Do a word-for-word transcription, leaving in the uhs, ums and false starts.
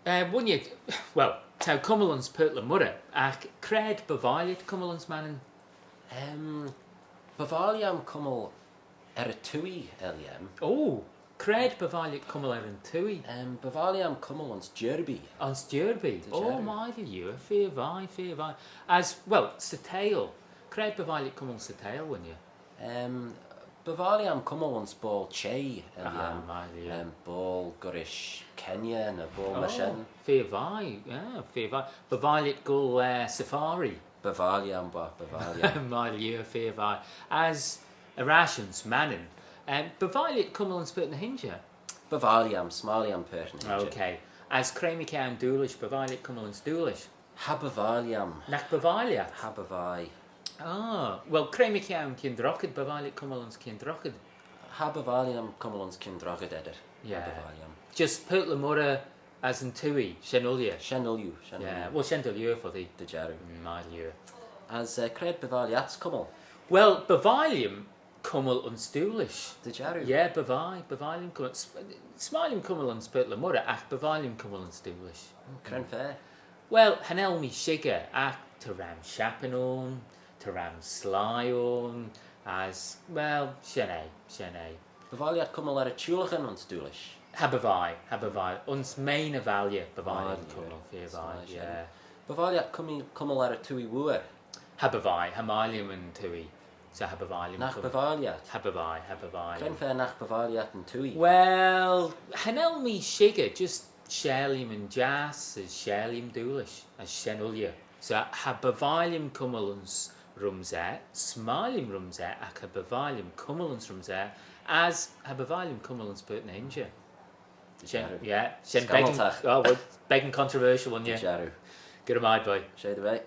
Eh, wooinney, well, t'ou cummal ayns Purt le Moirrey, agh c'raad by vie lhiat cummal ayns Mannin? Em, by vie lhiam cummal er y twoaie, L E M. Oh, c'raad by vie lhiat cummal er yn twoaie? Em, by vie lhiam cummal ayns Jir-bee. Ayns Jir-bee? Dy jarroo. Oh, my Dieu, feer vie, feer vie. As, well, 'sy theihll. C'raad by vie lhiat cummal 'sy theihll, wooinney? Em, by vie lhiam cummal ayns boayl çheh, L E M. Ah, my Dieu. Em, boayl goll rish Kenya ny boayl myr shen. Oh, feer vie, yeah, feer vie. By vie lhiat goll, eh, safari? By vie lhiam, bah, by vie lhiam. My Dieu, feer vie. As er ash ayns Mannin, em, by vie lhiat cummal ayns Purt ny h-Inshey? By vie lhiam, s'mie lhiam Purt ny h-Inshey. Okay. As cre mychione Doolish, by vie lhiat cummal ayns Doolish? Cha by vie lhiam. Nagh by vie lhiat? Cha by vie. Ah, well, cre mychione Kiandroghad, by vie lhiat cummal ayns Kiandroghad? Cha by vie lhiam cummal ayns Kiandroghad edyr. Yeah. Cha by vie lhiam. Just Purt le Moirrey as yn twoaie, shen ooilley? Shen ooilley, shen ooilley. Yeah, well, shen dy liooar foddee. Dy jarroo. Mm, my Dieu. As, eh, c'raad by vie lhiat cummal? Well, by vie lhiam cummal ayns Doolish. Dy jarroo? Yeah, by vie, by vie lhiam cummal. S-, s'mie lhiam cummal ayns Purt le Moirrey, agh by vie lhiam cummal ayns Doolish. Mm, cre'n fa? Well, cha nel mee shickyr, agh ta ram shappyn ayn, ta ram sleih ayn, as, well, shen eh, shen eh. By vie lhiat cummal er y çhooylaghyn ayns Doolish? Cha by vie, cha by vie. Ayns mean y valley, by vie lhiam cummal, feer vie, yeah. By vie lhiat cummal, cummal er y twoaie vooar? Cha by vie, cha mie lhiam yn twoaie. So cha by vie lhiam cummal. Nagh by vie lhiat? Cha by vie, cha by vie. Cre'n fa nagh by vie lhiat yn twoaie? Well, cha nel mee shickyr, just share lhiam yn jiass, as share lhiam Doolish, as shen ooilley. So cha by vie lhiam cummal ayns Rhumsaa, s'mie lhiam Rhumsaa, agh cha by vie lhiam cummal ayns Rhumsaa, as cha by vie lhiam cummal ayns Purt ny h-Inshey. Shen, yeah, shen beggan, oh, well, beggan controversial one, yeah. Dy jarroo. Good, am I, boy? She dy ve.